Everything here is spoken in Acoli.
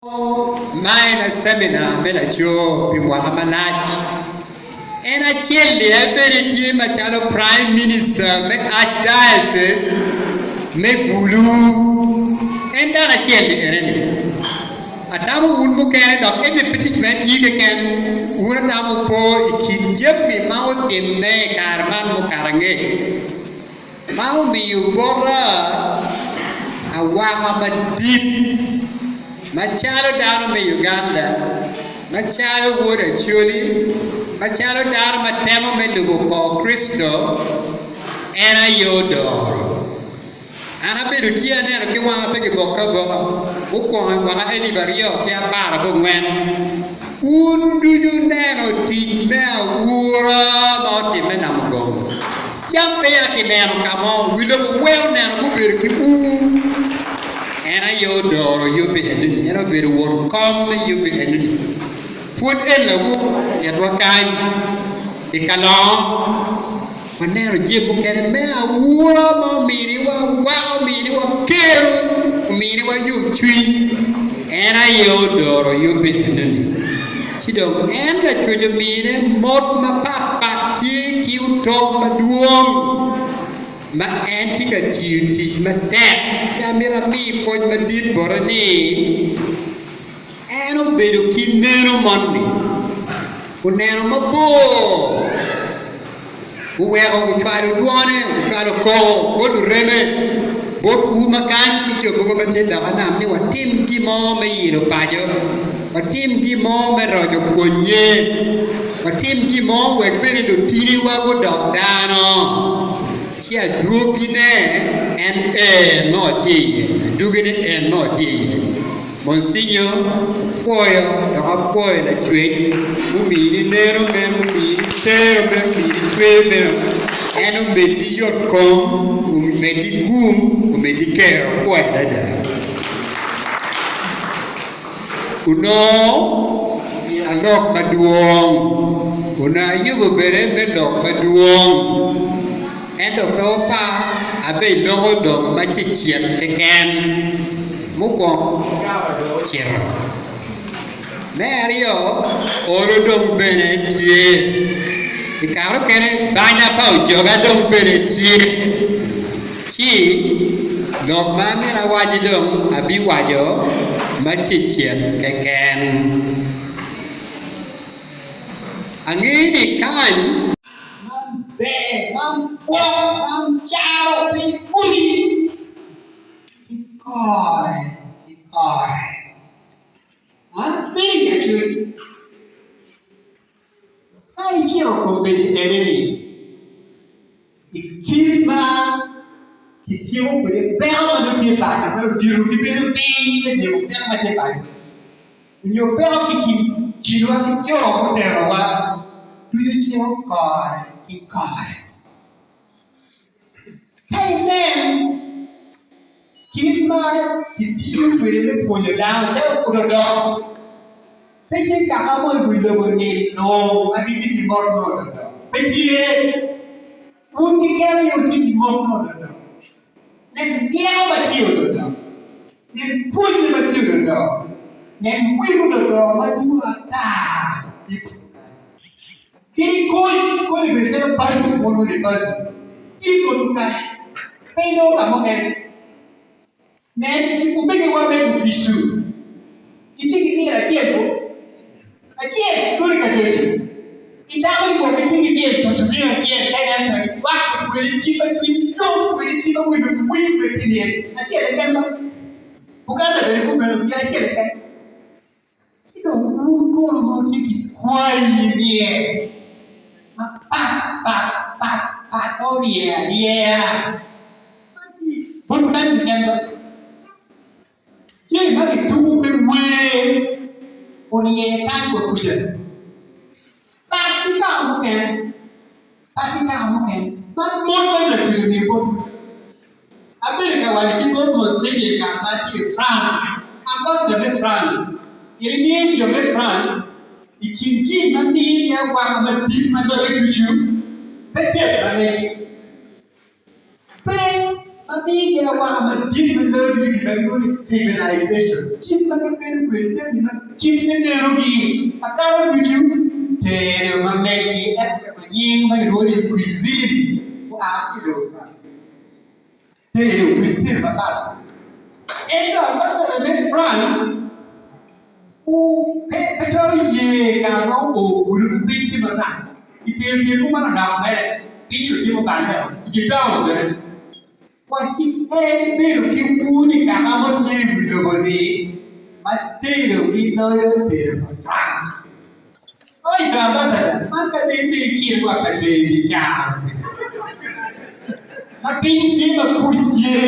Ma en aye ceminar me laco pi mwaka malac. En acel-li aye bene tye macalo Prime Minister me Archdiocese me Gulu. En dano acel-li ene-ni. Atamo wun mukene dok eni pe tic ma en tiyo keken, wun atamo wupo i kin jami ma otimme i kare man mukato angec. Ma omiyo bota awaka madit macalo dano me Uganda, macalo wod Acholi, macalo dano ma temo me lubo kor Kricito, en aye odoro. An abedo tye aneno ki wanga pe gibokke aboka, mukwongo i mwaka elip aryo ki aparabongwen. Wun ducu wuneno tic me aura ma otimme Namugongo. Yam peya kineno ka mo, wi lobo weng oneno gubedo ki ur. En aye odoro yubbe enoni, en obedo won kom me yubbe enoni. Pwod en lawor itwa kany i Kalongo, waneno jami mukene me aura ma ominiwa awaka, ominiwa kero, ominiwa yomcwiny. En aye odoro yubbe enoni. Ci dong en Lacwec omine mot mapat pat tye ki otok madwong ma en tye ka tiyo tic matek. Ci amito ami pwoc madit bote ni en obedo ki neno moni, oneno mabor. Oweko ocwalo dwone, ocwalo koko bot lureme, bot wu ma kany ki jo mogo ma tye loka nam ni watim gin mo me yilo paco, watim gin mo me roco pwonnye, watim gin mo wek bene lutiniwa gudok dano. Ci adwogine en en ma watye iye-ni, adwogine en ma watye iye-ni. Monsignor opwoyo dok apwoyo Lacwec mumini neno meno, mumini tero meno, mumini cweyo meno, en omeddi yot kom, omeddi gum, omeddi kero. Apwoyo adada. Onongo alok madwong, onongo ayubo bene me lok madwong, ento pe wupar, abeloko dong macecek keken. Mukwongo, cawa dong ocito. Me aryo, olo dong bene tye. I kare mukene, banya pa ojoga dong bene tye. Ci, lok ma amito awaci dong abiwaco macecek keken. Angeyo ni kany. Man ber, man gwok, man caro piny kodi. Ki kore ki kore. Man piny acwiny. Ka icito kombeddi ene-ni, i kit ma kityeko kwede peko ma nongo tye paco, ma ludito gibedo piny me tyeko peko ma tye paco, nyo peko ki i kinwa ki jo muterowa, ducu ciko kore ki kore. Ka inen kit ma kitiyo kwede me pwonyo dano calo ododo, pe tye kaka mo i wi lobo-ni lung ma gitye ki mot me ododo. Pe tye. Wun keken aye wutye ki mot me ododo. Nen ryeko ma tye i ododo. Nen pwonnye ma tye i ododo. Nen wir ododo madwong ata. Kadi kony koni obedo calo paco wun wun i paco, tye botwu kany, pe inongo ka mukene. Nen, omegiwa me Bugisu gitye ki myel acel bo, acel koni ka tedo. Itamo ni gwok gitye ki myel tutu myel acel ka ineno kit ma gicwako kwede kit ma cwinygi yom kwede kit ma wi lobo winyo kwede pi myel acel keken ba. Buganda bene kumeno myel acel keken. Ci dong wun kono ma wutye ki kwayi myel mapat pat pat pat ma orye aryeya ma tye bot kany keken ba, jami ma kituko me wer orye kany wa kuca pat ki kaka mukene pat ki kaka mukene man mot ma Lacwec omiyo botwu. Abedo ka waco ki bot Monsignor ka ma atye i France, ambassador me France, pien ingeyo jo me France i kin gin ma miyogi awaka madit ma loyo ducu pe tek ma megi. Pe. Ma migi awaka madit ma loyo ducu gin ma gilwongo ni civilization, kit ma gibedo kwede, jami ma kit me nenogi makato ducu, tedo ma megi ento weko nying ma gilwongo ni cuisine oa ki i lobo France. Tedo kwed tedo mapat. Ento ambassador me France pe twero ye kare ma oo kulu ma piny tye marac. I tero tyeng mo man odok mere, piny otye muballe-o, i dye taun bene. Wacci en ibedo ki wun i kaka mo tye i wi lobo-ni ma tedogi loyo tedo pa France. Oi to ambassador, man ka dong ipe icit wa ka deyo i caro ma piny tye ma kuc tye.